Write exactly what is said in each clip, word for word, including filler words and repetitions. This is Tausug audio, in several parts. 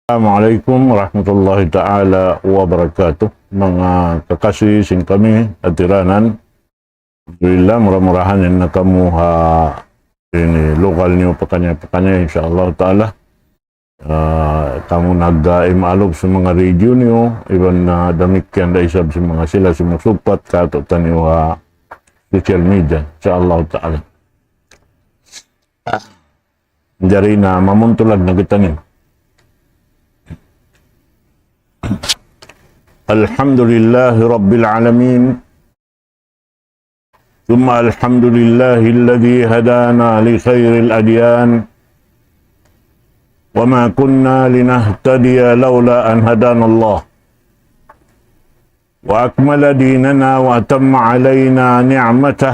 Assalamu alaykum warahmatullahi ta'ala wabarakatuh. Manga kakasi sin kami, atiranan. Alhamdulillah, mura-murahan in nakamu ha ini lugal niyu pakaniya-pakaniya, insya Allah ta'ala. Ah, kamu nag-, ah, imaalub sin manga radio niyu, iban na damikkiyan da isab sin manga sila sumusupat katu'taniyu ha social media, insya Allah ta'ala. Jari na mamuntulag na kitaniyu. الحمد لله رب العالمين، ثم الحمد لله الذي هدانا لخير الأديان، وما كنا لنهتدي لولا أن هدانا الله، وأكمل ديننا وأتم علينا نعمته،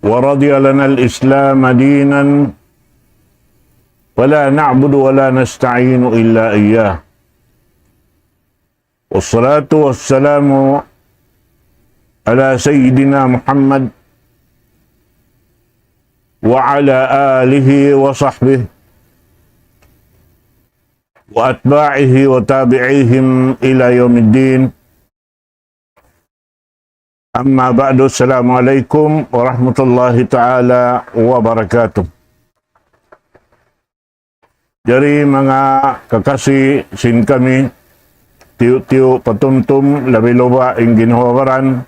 ورضي لنا الإسلام دينا، ولا نعبد ولا نستعين إلا إياه. والصلاة والسلام على سيدنا محمد وعلى آله وصحبه وأتباعه وتابعيهم إلى يوم الدين. أما بعد، السلام عليكم ورحمة الله تعالى وبركاته. Jari manga kakasi sin kami, tiyu'-tiyu' patumtum, labi-labi in ginhawa-baran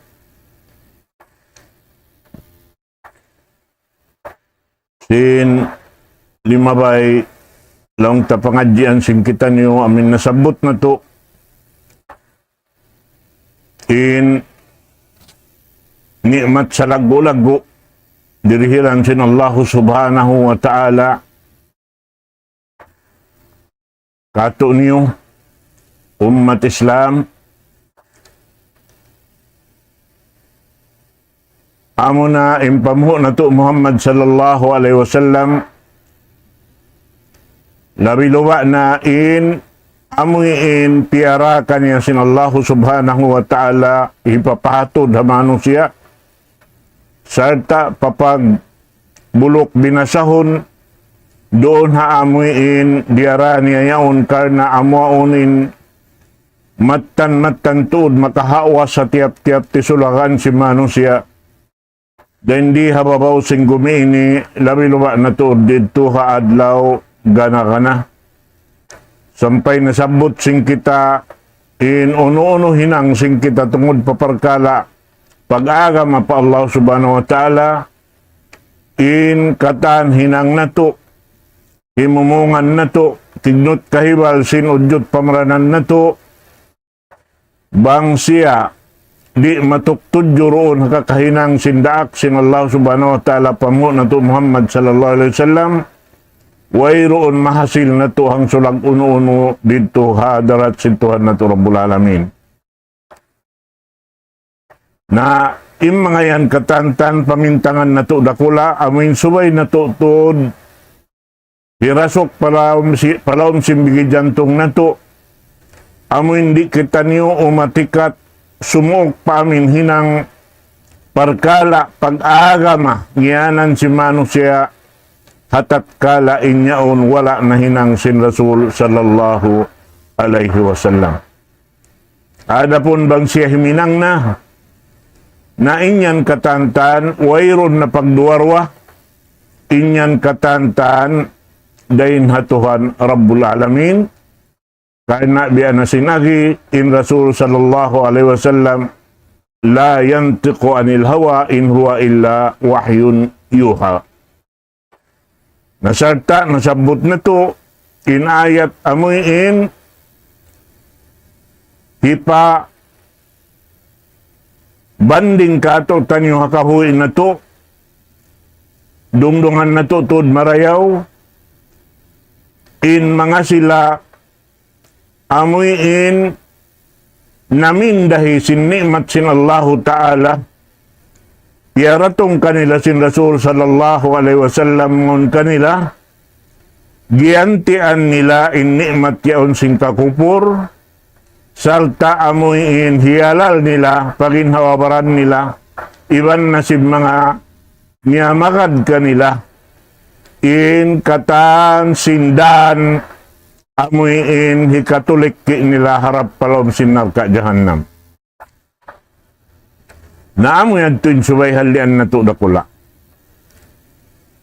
sin limabay laung ta pangadjian sin kitaniyu amu in nasabbut natu', in ni'mat salaggu'-laggu' dirihilan sin Allahu Subhanahu wa Ta'ala katu'niyu ummat Islam, amuna in panghu' natu' Muhammad sallallahu alayhi wasallam, labi-labi na in amu in piyarā kaniya sin Allahu Subhanahu wa Ta'ala hipapahatud ha manusiya', sarta' papagbuluk binasahun duun ha amu in diyarā niya yaun, karna' amu yaun in mattan-mattan tuud makahawas ha tiyap-tiyap tisulagan sin manusiya'. Dayn di ha babaw sin gumi ini, labi-labi na tuud didtu ha adlaw gana-gana. Sampay nasabbut sin kita in unu-unu hinang sin kita tungud pa parkala' pag-agama pa Allah Subhanahu wa Ta'ala, in katan hinang natu', himumungan natu', tignut kahibal sin udjut pamaranan natu', bang siya di' matuk tudju duun ha kakahinang sin daak sin Allah Subhanahu wa Ta'ala, panghu' natu' Muhammad sallallahu alayhi wasallam, wayruun mahasil natu' hangsulag unu-unu didtu ha hadarat sin Tuhan natu' Rabbul Alamin. Na in manga yan katantan pamintangan natu' dakula', amu in subay natu' tuud hirasuk pa lawm si-, pa lawm sin bigi jantung natu'. Amu in di' kitaniyu umatikat sumuuk pa amu in hinang parkala' pag-agama ngiyanan sin manusiya' ha tatkala in yaun wala' nahinang sin Rasul sallallahu alayhi wasallam. Adapun bang siya himinang na, na in yan katantan, wayruun na pagduwa-ruwa, in yan katantan, dayn ha Tuhan Rabbul Alamin, karna' biya' na sin agi, in Rasul sallallahu alayhi wasallam, لا ينطق عن الهوى إن هو إلا وحي يوحى. Na sarta' nasabbut natu' in ayat amu in hipabanding katu'taniyu ha kabuhi' natu', dungdungan natu' tuud marayaw, in manga sila amu in namindahi sin ni'mat sin Allahu Ta'ala, piyaratung kanila sin Rasul sallallahu alayhi wasallam, ngun kanila, giyantian nila in ni'mat yaun sin kakupur, sarta' amu in hiyalal nila, paginhawa-baran nila, iban na sin manga miyamagad kanila, in katan sin dan amuin hikatulik nila harap pa lawm sin narka' jahannam. Na amu yadtu in subay hallian natu' dakula'.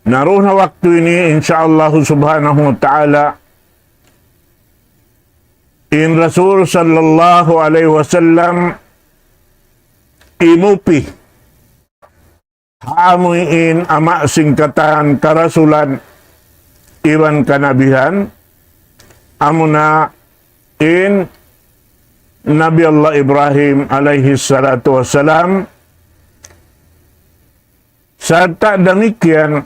Na duun ha waktu ini, insya Allah subhanahu wa ta'ala, in Rasul sallallahu alayhi wasallam imupi ha amuin ama' sin katan karasulan iban kanabihan, amuna in Nabi Allah Ibrahim alayhi salatu wassalam, sarta' damikkiyan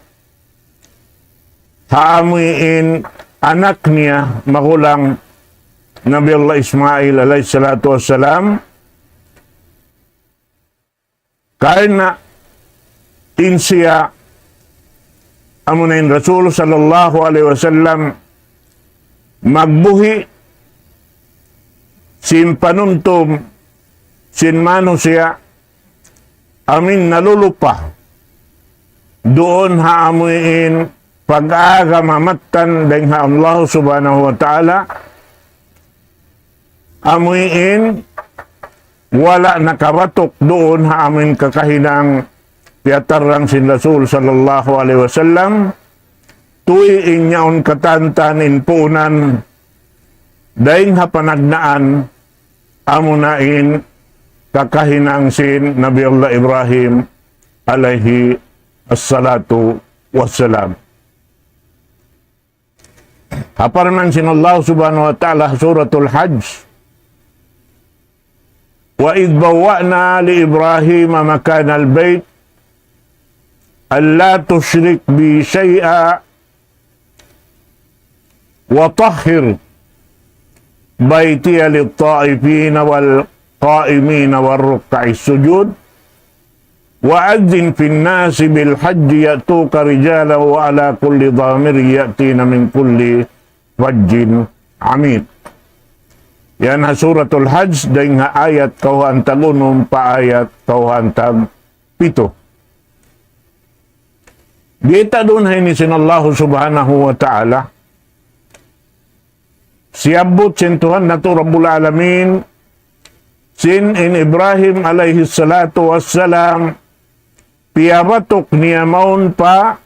ha amuin anak niya magulang Nabi Allah Ismail alayhi salatu wassalam, karna' in siya amuna in Rasul sallallahu alayhi wasallam magbuhi' sin panumtum sin manusiya' amuin nalulupa duun ha amuin pag-agama mattan dayn ha Allah subhanahu wa ta'ala, amuin wala' nakabatuk duun ha amuin kakahinang piyatarrang sin Rasul sallallahu alayhi wasallam, tuwi' in yaun katantan in puunan dayn ha panagnaan amuna in kakahinang sin Nabi Allah Ibrahim alayhi assalatu wassalam. Ha parman sin Allah subhanahu wa ta'ala, Suratul Hajj, وإذ بوأنا لإبراهيم مكان البيت ألا تشرك بي شيئا وطهر بيتي للطائفين والقائمين والركع السجود وأذن في الناس بالحج يأتوك رجالا وعلى كل ضامر يأتين من كل فج عميق. Yan ha Suratul Hajj, dayn ha ayat kawhaan tag unum pa ayat kawhaan tag pitu. Biyayta' duun ha ini sin Allah subhanahu wa ta'ala, siyabbut sin Tuhan natu' Rabbul Alamin, sin in Ibrahim alayhi salatu wassalam, piyabatuk niya mawn pa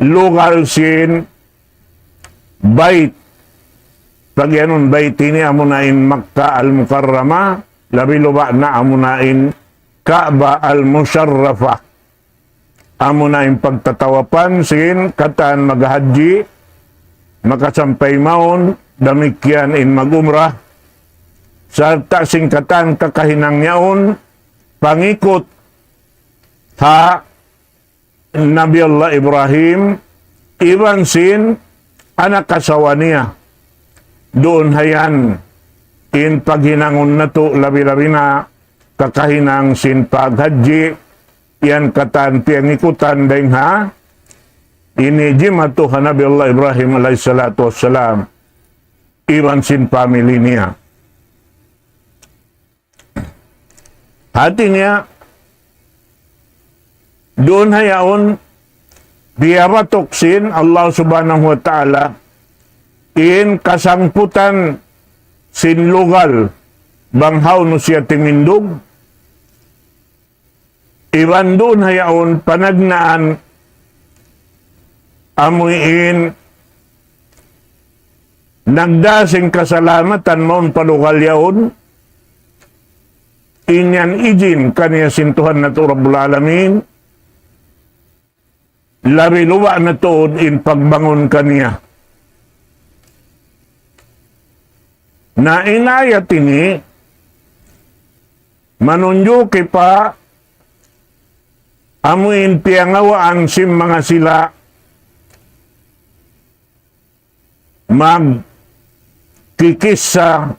lugal sin Bait. Pag-iyanun Bait ini amuna in Makkah Al-Mukarramah, labi luba' na amuna in Ka'bah Al-Musharrafah. Amuna in pagtatawapan sin katan maghajji, makasampay mawn, damikkiyan in mag-umrah, sarta' sin katan kakahinang yaun, pangikut ha Nabi Allah Ibrahim, iban sin anak asawa niya. Duun ha yan in paghinangun natu' labi-labi na kakahinang sin paghajji, yan katan piyangikutan dayn ha ini jimatu ha Nabi Allah Ibrahim alayhi salatu wassalam, iban sin family niya. Hati niya, duun ha yaun, piyabatuk sin Allah subhanahu wa ta'ala, in kasangputan sin lugal, bang hawnu siya timindug, iban duun ha yaun panagnaan amuin nagdā sin kasalamatan mawn pa lugal yaun, in yan ijin kaniya sin Tuhan natu' Rabbul Alamin, labi luba' na tuud in pagbangun kaniya. Na in ayat ini, manunjuki pa amuin piyangawaan sin manga sila magkikissa,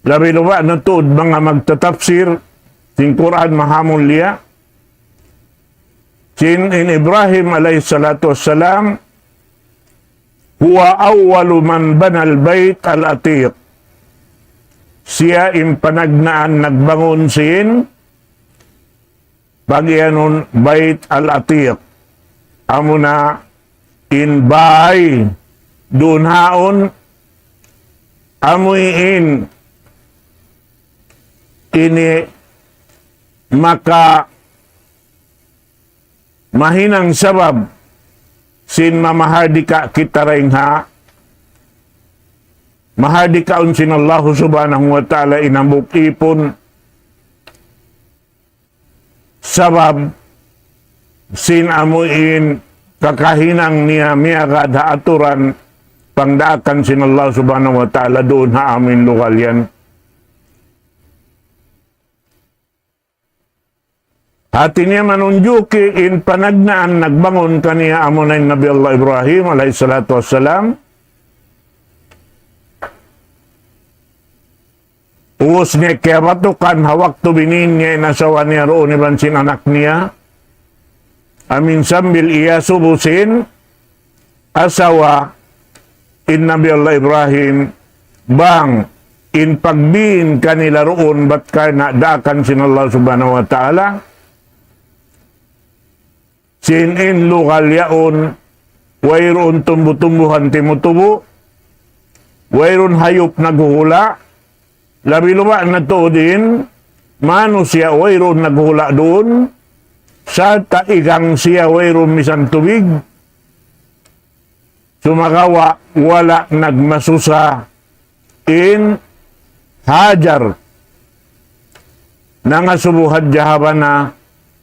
labi luba' na tuud manga magtatapsir sin Qur'an mahamulliya. Sin in Ibrahim alayhi salatu wassalam, هو أول من بنى البيت العتيق. Siya in panagnaan nagbangun sin pag-iyanun Bait Al-Atiq. Amuna in bāy duun haun amuin ini maka mahinang sabab sin mamahardika kita dayn ha mahardikaun sin Allahu Subhanahu wa Ta'ala in hambuuk īpun, sabab sin amuin kakahinang niya miyagad ha aturan pangdaakan sin Allah Subhanahu wa Ta'ala duun ha amuin lugal yan. Hāti niya manunjuki in panagnaan nagbangun kaniya amuna in Nabi Allah Ibrahim alayhi salatu wassalam. Ubus niya kiyabatukan ha waktu biniin niya in asawa niya duun iban sin anak niya. Amuin sambil iyasubu sin asawa in Nabi Allah Ibrahim, bang in pagbiin kanila duun bat karna' daakan sin Allah Subhanahu wa Ta'ala, sin in lugal yaun, wayruun tumbu-tumbuhan timutubu, wayruun hayup naghuhula', labi-labi na tuud in manusiya' wayruun naghuhula' duun, sarta' igang siya wayruun misan tubig, sumagawa' wala' nagmasusa in Hajar. Nangasubu hadja ha bana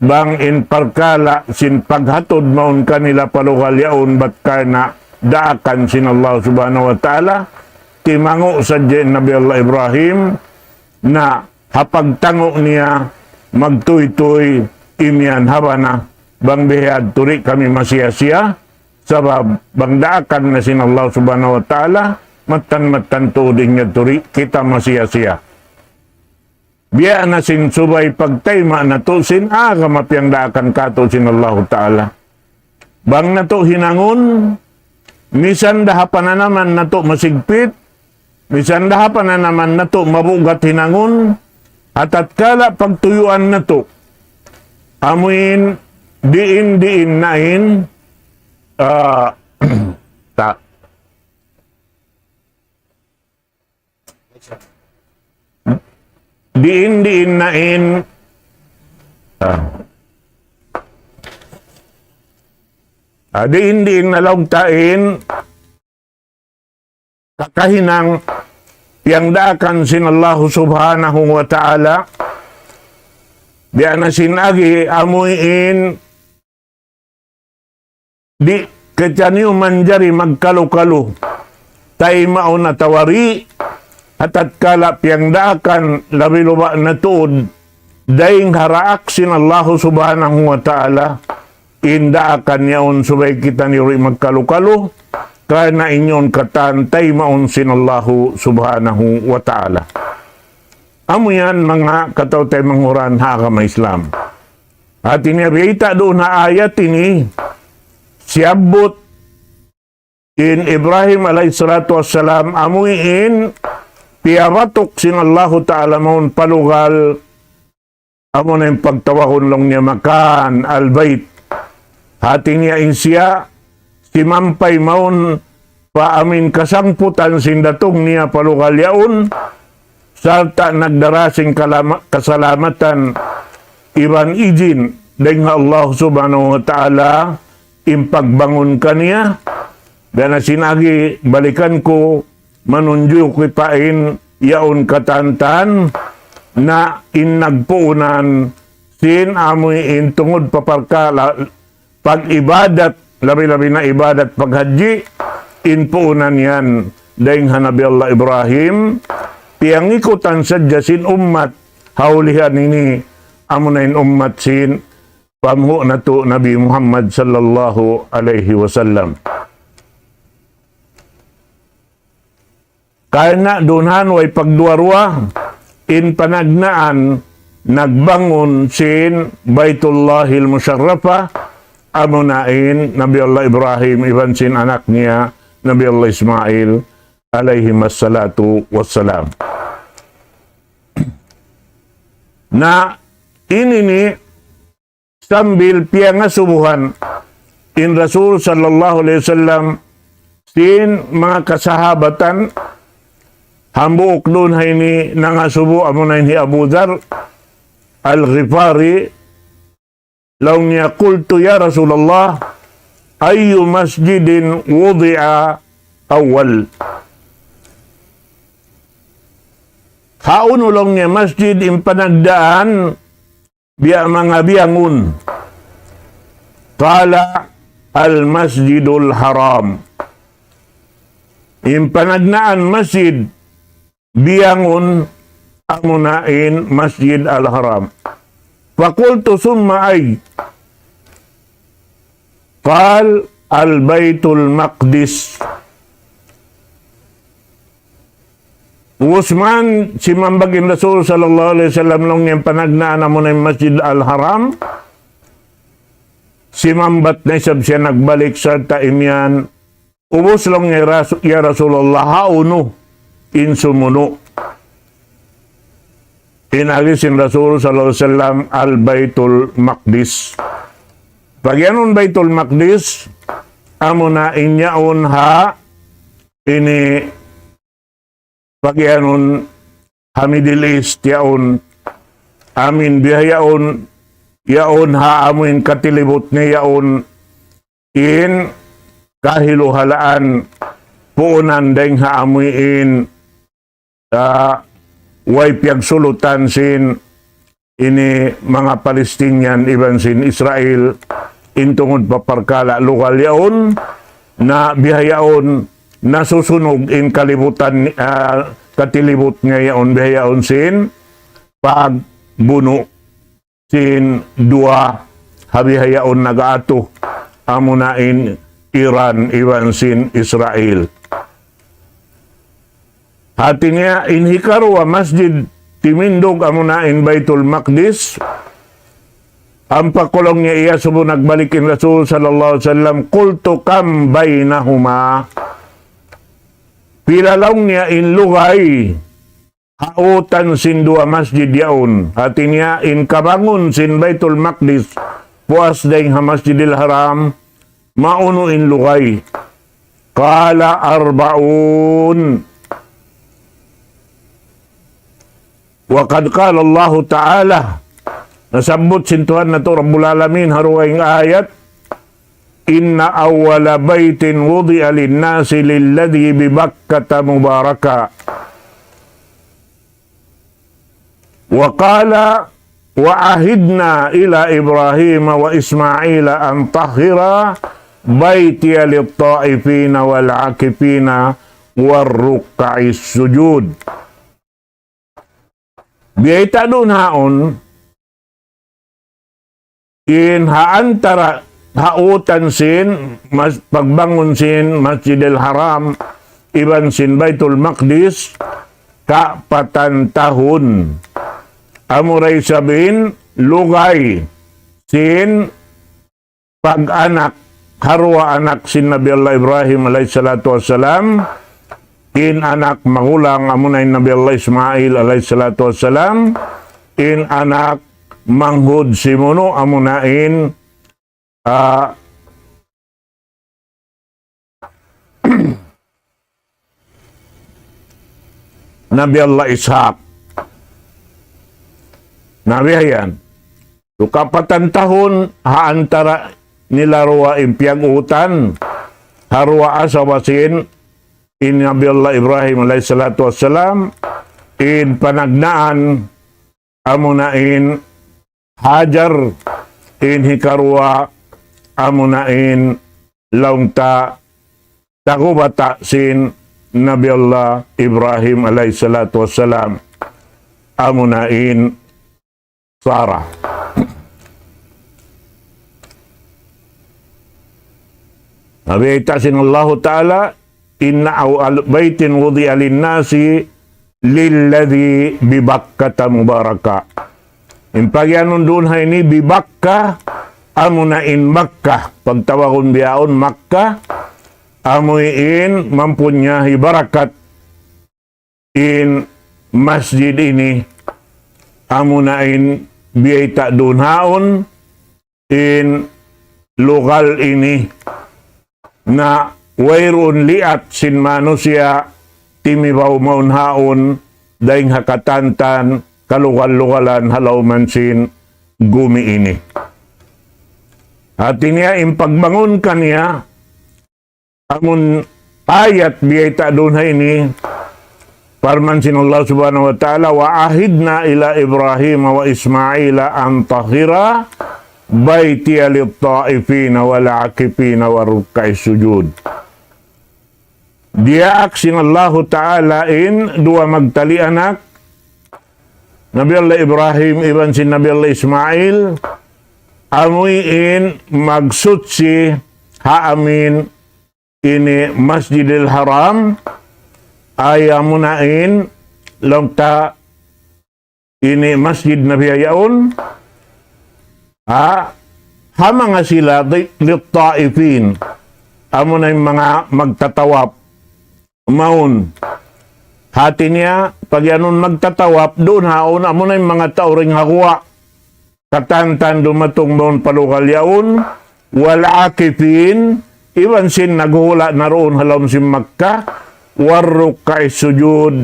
bang in parkala' sin paghatud mawn kanila pa lugal yaun bat karna' daakan sin Allah Subhanahu wa Ta'ala, timangu' sadja in Nabi Allah Ibrahim, na ha pagtangu' niya magtūy-tūy imiyan ha bana bang bihadtu di' kami masiya-siya, sabab bang daakan na sin Allah Subhanahu wa Ta'ala, mattan-mattan tuud in yadtu di' kita masiya-siya. Biya' na sin subay pagtayma' natu' sin agama piyangdaakan kātu' sin Allahu Ta'ala. Bang natu' hinangun, misan da ha pananaman natu' masigpit, misan da ha pananaman natu' mabugat hinangun, ha tatkala pagtuyuan natu', amuin diin-diin na in, ah, ta-, diin-diin na in, ah, ah, diin-diin na laung ta in kakahinang piyangdaakan sin Allahu Subhanahu wa Ta'ala, biya' na sin agi amuin di' kitaniyu manjari magkalu-kalu, taymaun atawa di', ha tatkala piyangdaakan labi-labi na tuud dayng ha daak sin Allahu Subhanahu wa Ta'ala, in daakan yaun subay kitaniyu di' magkalu-kalu, karna' in yaun katan taymaun sin Allahu Subhanahu wa Ta'ala. Amu yan manga kataw-taymanghuran ha agama Islam. Hāti niya biyayta' duun ha ayat ini, siyabbut in Ibrahim alayhi salatu wassalam, amuin piyabatuk sin Allahu Ta'ala mawn pa lugal, amuna in pagtawagun laung niya makan al-bayt. Hāti niya in siya simampay mawn pa amuin kasangputan sin datung niya pa lugal yaun, sarta' nagdara sin kalama-, kasalamatan iban ijin dayng ha Allah Subhanahu wa Ta'ala in pagbangun kaniya. Biya' na sin agi balikan ku, manunjuki pa in yaun katan-katan na in nagpuunan sin amuin tungud pa parkala' pag-ibadat, labi-labi na ibadat paghajji, in puunan yan dayng ha Nabi Allah Ibrahim, piyangikutan sadja sin ummat ha ulihan ini, amuna in ummat sin panghu' natu' Nabi Muhammad sallallahu alayhi wasallam. Karna' duun ha yan way pagduwa-ruwa, in panagnaan nagbangun sin Baytullahil Musharrafa, amuna in Nabi Allah Ibrahim iban sin anak niya Nabi Allah Ismail alayhimas salatu wassalam. Na ini ini sambil piyangasubuhan in Rasul sallallahu alayhi wasallam sin manga kasahabatan, Hambuuk duun ha ini nangasubu amuna in hi Abu Dhar Al-Ghifari, laung niya, قلت يا رسول الله أي مسجد وضع أول؟ Hawnu laung niya masjid in panagnaan biya' manga biyangun? قال المسجد الحرام. In panagnaan masjid biyangun amuna in Masjid Al-Haram. فقلت ثم أي؟ قال البيت المقدس. Ubus man simambag in Rasul sallallahu alayhi wasallam laung niya in panagnaan amuna in Masjid Al-Haram. Simambat na isab siya nagbalik sarta' imiyan, ubus laung niya, "Rasu-, ya Rasulullah, hawnu in sumunu'?" In agi sin Rasul sallallahu alayhi wasallam, Al-Baytul Maqdis. Pagiyanun Baytul Maqdis, amuna in yaun ha ini pagiyanun ha Middle East yaun, amuin biya' yaun, yaun ha amuin katilibut niya yaun in kahiluhalaan puunan dayng ha amuin, ah, way piyagsulutan sin ini manga Palestinian iban sin Israel, in tungud pa parkala' lugal yaun, na bihaun nasusunug in kalibutan, ah, katilibut niya yaun bihaun sin pagbunu' sin duwa ha bihaun nag-atu, amuna in Iran iban sin Israel. Hati niya in hikaruwa masjid timindug amuna in Baitul Maqdis. Ampa laung niya iyasubu nagbalik in Rasul sallallahu alayhi wasallam, "قلت كم بينهما؟" Pila laung niya in lugay ha utan sin duwa masjid yaun? Hati niya in kabangun sin Baitul Maqdis puas dayng ha Masjidil Haram, maunu in lugay? قال أربعون. وقد قال الله تعالى, nasabbut sin Tuhan natu' Rabbul Alamin ha dugaing ayat, إن أول بيت وضع للناس للذي ببكة مباركا. وقال: وعهدنا إلى إبراهيم وإسماعيل أن طهرا بيتي للطائفين والعاكفين والركع السجود. Biyayta' duun haun, in ha antara ha utan sin mas-, pagbangun sin Masjidil Haram iban sin Baitul Maqdis, kapatan tahun. Amura isab in lugay sin pag-anak, ha duwa anak sin Nabi Allah Ibrahim alayhi salatu wassalam, in anak magulang amuna in Nabi Allah Ismail alayhi salatu wassalam, in anak manghud simunu' amuna in, ah, Nabi Allah Ishaq. Nabi yan. So, kapatan tahun ha antara nila duwa in piyag-utan, ha duwa asawa sin in Nabi Allah Ibrahim alayhi salatu wassalam, in panagnaan amuna in Hajar, in hikaruwa amuna in laung ta tagubata' sin Nabi Allah Ibrahim alayhi salatu wassalam, amuna in Sarah. Nabi ta sin Allahu Ta'ala, إن أول بيت وضع للناس للذي ببكة مباركا. In pagiyanun duun ha ini ببكة, amuna in Makkah. Pagtawagun bihaun Makkah, amuin mampunyahi barakat in masjid ini, amuna in biyayta' duun haun, in lugal ini, na wayruun liat sin manusiya' timibaw mawn haun, dayng ha katantan, kalugal-lugalan, ha lawm sin gumi ini. Hati niya in pagbangun kaniya, amun ayat biyayta' duun ha ini, parman sin Allah Subhanahu wa Ta'ala, وعهدنا إلى إبراهيم وإسماعيل أن طهرا بيتي للطائفين والعاكفين والركع السجود. Diyaak sin Allahu Ta'ala in duwa magtali anak, Nabi Allah Ibrahim iban sin Nabi Allah Ismail, amuin magsutsi ha amin ini Masjidil Haram, ay amuna in laung ta ini masjid na biya' yaun, ha, ha manga sila di-, للطائفين, amuna in manga magtatawaf mawn. Hati niya, pag-iyanun magtatawaf, duun haun, amuna in manga tau dayng ha guwa'. Katantan dumatung mawn pa lugal yaun, والعاكفين, iban sin naghuhula' na duun ha lawm sin Makkah, والركع السجود,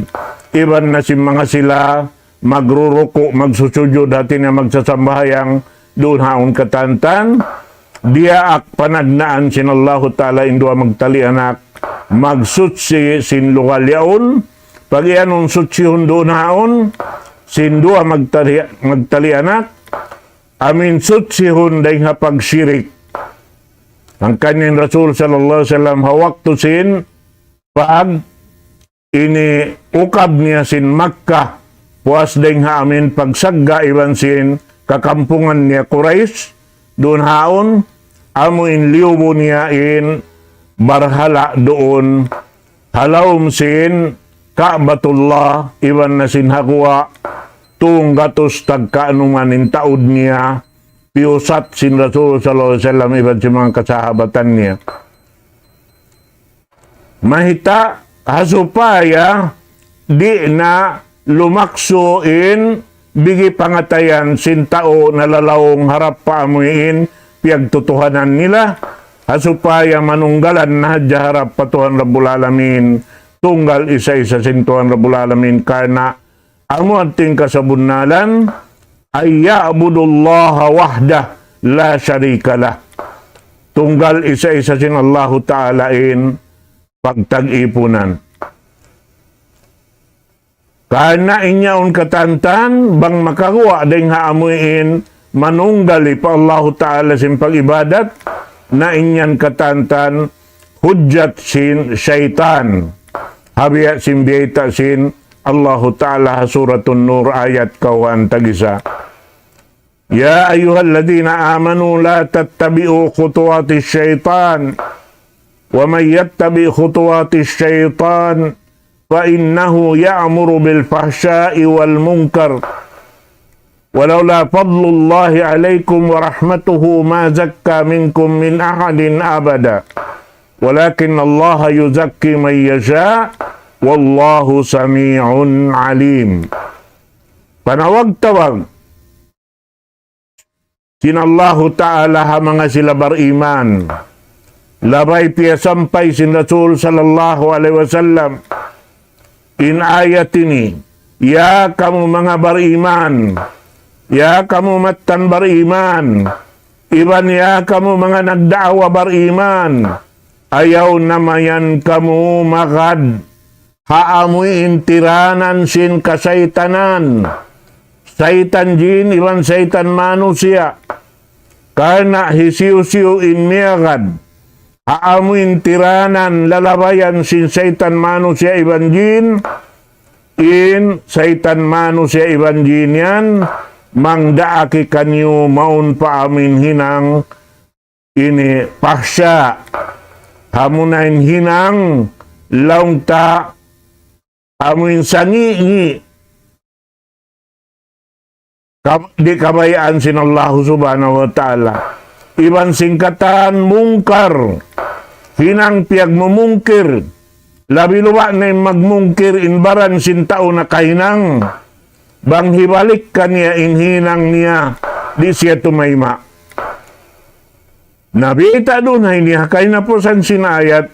iban na sin manga sila magruruku', magsusujud, hati niya magsasambahayang, duun haun katantan, diyaak panagnaan sin Allahu Ta'ala in duwa magtali anak, magsutsi sin lugal yaun, pag-iyanun sutsihun duun haun, sin duwa magtali, magtali anak, amin sutsihun dayng ha pagshirik. Hangkan in Rasul sallallahu alayhi wasallam ha waktu sin pag ini ukab niya sin Makkah, puas dayng ha amin pagsagga' iban sin kakampungan niya Quraysh, duun haun, amu in liyubu niya in barhala' duun, ha lawm sin Ka'batullah, iban na sin ha guwa', tunggatus tagkaanuman in taud niya, piyusat sin Rasul sallallahu alayhi wasallam iban sin manga kasahabatan niya. Mahita' ha supaya di' na lumaksu in bigi pangatayan sin tau nalalaung harap pa amuin piyagtutuhanan nila, ha supaya manunggalan na hadja harap pa Tuhan Rabbul Alamin, tunggal isa-isa sin Tuhan Rabbul Alamin, karna' amu in kasabunnalan, أن يعبدوا الله وحده لا شريك له. Tunggal isa-isa sin Allahu Ta'ala in pagtag-ipunan. Karna' in yaun katantan, bang makaguwa' dayng ha amuin manunggali pa Allahu Ta'ala sin pag-ibadat, na in yan katantan, hujjat sin saytan. Ha biya' sin biyayta' sin Allahu Ta'ala ha Suratun Nur ayat kawhaan tag-isa. يا أيها الذين آمنوا لا تتبعوا خطوات الشيطان ومن يتبع خطوات الشيطان فإنه يأمر بالفحشاء والمنكر ولولا فضل الله عليكم ورحمته ما زكى منكم من أحد أبدا ولكن الله يزكي من يشاء والله سميع عليم. Panawag-tawag sin Allahu Ta'ala ha manga sila bariman. Labay piyasampay sin Rasul sallallahu alayhi wasallam in ayat ini, ya kamu manga bariman, ya kamu mattan bariman, iban ya kamu manga nagda'wa bariman, ayaw na mayan kamu magad ha amuin tiranan sin kasaytanan, saytan jin iban saytan manusiya'. Karna' hisiyu-siyu in miyagad ha amuin tiranan lalabayan sin saytan manusiya' iban jin, in saytan manusiya' iban jin yan, mangdaak kaniyu mawn pa amuin hinang ini fahsya. Amuna in hinang laung ta amuin sangi'-ngi'. Kam-, di' kabayaan sin Allahu Subhanahu wa Ta'ala. Iban sin katan mungkar. Hinang piyagmumungkir. Labi-labi na in magmungkir in baran sin tau nakahinang. Bang hibalik kaniya in hinang niya, di' siya tumayma'. Na biyayta' duun ha ini, ha kahinapusan sin ayat,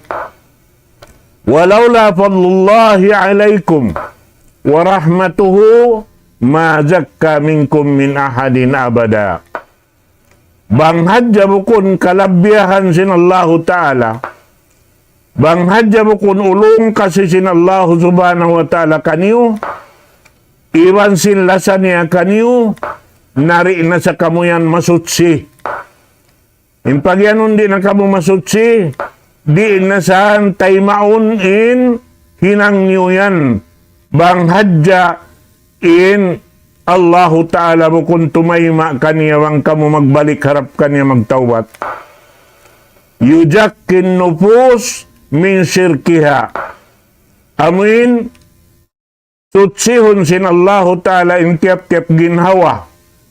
ولولا فضل الله عليكم ورحمته ما زكى منكم من أحد أبدا. Bang hadja bukun kalabbihan sin Allahu Ta'ala, bang hadja bukun ulung kasi sin Allahu Subhanahu wa Ta'ala kaniyu, iban sin lasa niya kaniyu, na di' na sa kamu yan masuchi. In pagiyanun di' na kamu masuchi, di' na sa taymaun in hinang niyu yan. Bang hadja in Allahu Ta'ala bukun tumayma' kaniya bang kamu magbalik harap kaniya magtawbat. يزكي النفوس من شركها. Amuin suchihun sin Allahu Ta'ala in tiyap-tiyap ginhawa.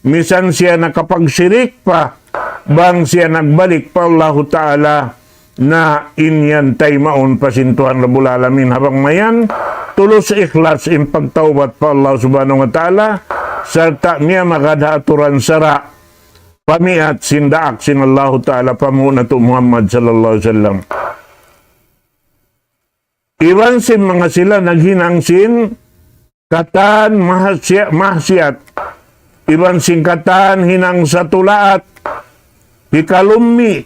Misan siya nakapagshirik pa, bang siya nagbalik pa Allahu Ta'ala, na in yan taymaun pa sin Tuhan Rabbul Alamin. Ha bang mayan, tulus ikhlas in pagtawbat pa Allah Subhanahu wa Ta'ala, sarta' miyamagad ha aturan sara', pamiat sin daak sin Allahu Ta'ala, panghu' natu' Muhammad sallallahu alayhi wasallam. Iban sin manga sila naghinang sin katan mahasiya-, mahasiyat. Iban sin katan hinang satulaat. Hikalummi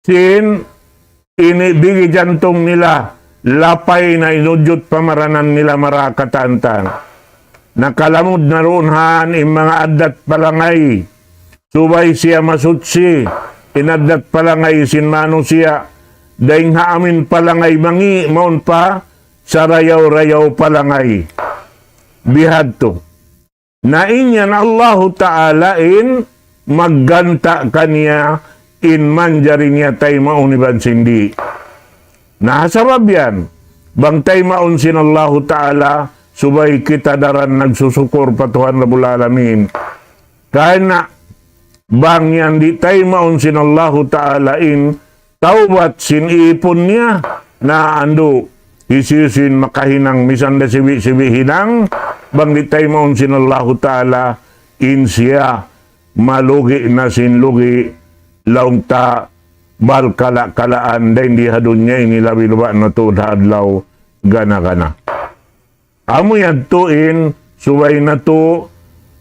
sin ini bigi jantung nila, lapay na in ujud pamaranan nila mara katantan. Nakalamud na duun han in manga addat palangay. Subay siya masuchi, in addat palangay sin manusiya', dayn ha amin palangay mangi' mawn pa sarayaw-rayaw palangay. Bihadtu. Na in yan Allahu Ta'ala in magganta' kaniya in manjari niya taymaun iban sin di'. Na sabab yan, bang taymaun sin Allahu Ta'ala, subay kita daran nagsusukur pa Tuhan Rabbul Alamin. Karna' bang yan di' taymaun sin Allahu Ta'ala in tawbat sin ipun niya, na andu', hisiyu-siyu in makahinang misan da sibi'-sibi' hinang, bang di' taymaun sin Allahu Ta'ala in siya malugi' na sin lugi', laung ta bal kala-kalaan dayn di ha dunya ini labi luba' na tuud ha adlaw gana-gana. Amu yadtu in subay natu'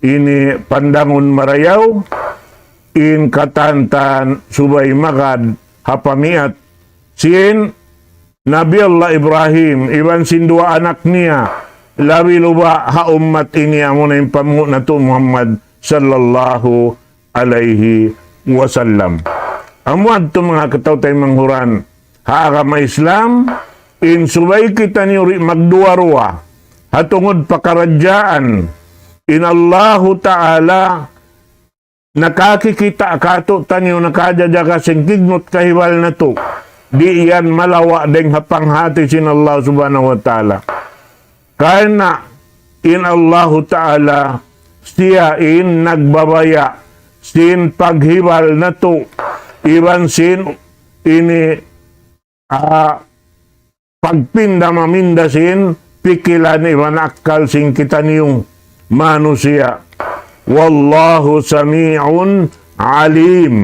ini pandangun marayaw, in katantan subay magad ha pamiat sin Nabi Allah Ibrahim, iban sin duwa anak niya, labi luba' ha ummat ini amuna in panghu' natu' Muhammad sallallahu alayhi wasallam. Amu yadtu manga kataw-taymanghuran ha agama Islam, in subay kitaniyu di' magduwa-ruwa, ha tungud pakaradjaan, in Allahu Ta'ala nakakikita' kātu'niyu, nakajajaga sin kignut kahibal natu'. Di' yan malawa' dayng ha panghāti sin Allah Subhanahu wa Ta'ala. Karna' in Allahu Ta'ala, siya in nagbabaya' sin paghibal natu', iban sin ini, ah, pagpinda-maminda sin pikilan iban akkal sin kitaniyu manusiya'. والله سميع عليم.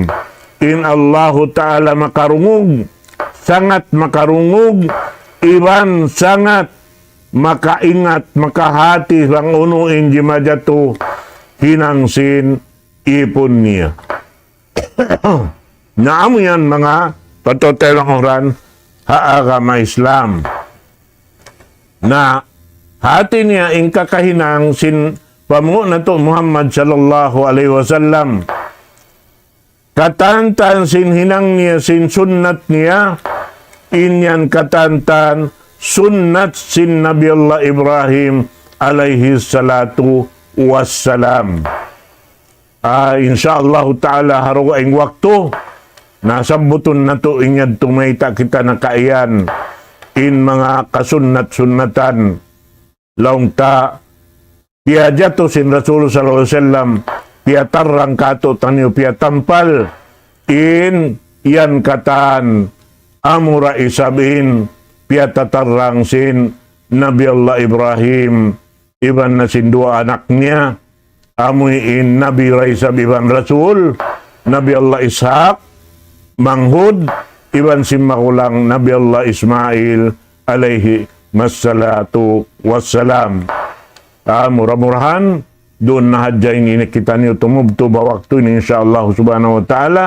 In Allahu Ta'ala makarungug, sangat makarungug, iban sangat makaingat, makahāti bang unu in jimajatu hinang sin ipun niya. Na amu yan manga kataw-taymanghuran ha agama Islam. Na hāti niya in kakahinang sin panghu' natu' Muhammad sallallahu alayhi wasallam. Katantan sin hinang niya, sin sunnat niya, in yan katantan sunnat sin Nabi Allah Ibrahim alayhi salatu wassalam. Ah, insya Allahu Ta'ala, ha dugaing waktu, na sabbutun natu' in yadtu mayta' kita nakaiyan in manga kasunnat-sunnatan. Laung ta, piyajatu sin Rasul sallallahu alayhi wasallam, piyatarrang kātu'niyu, piyatampal in yan katan amura isab in piyatatarrang sin Nabi Allah Ibrahim, iban na sin duwa anak niya, amu in Nabi da isab iban Rasul, Nabi Allah Ishaq, manghud, iban sin magulang Nabi Allah Ismail, alayhim assalatu wassalam. Ah, mura-murahan, duun na hadja ini kitaniyu tumubtub ha waktu ini, insya Allah subhanahu wa ta'ala.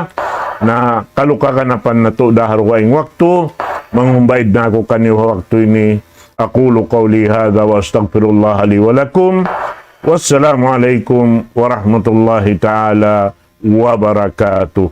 Na kalu kaganapan natu' da ha dugaing waktu, mangumbaid na aku kaniyu ha waktu ini. أقول قولي هذا وأستغفر الله لي ولكم. والسلام عليكم ورحمة الله تعالى وبركاته.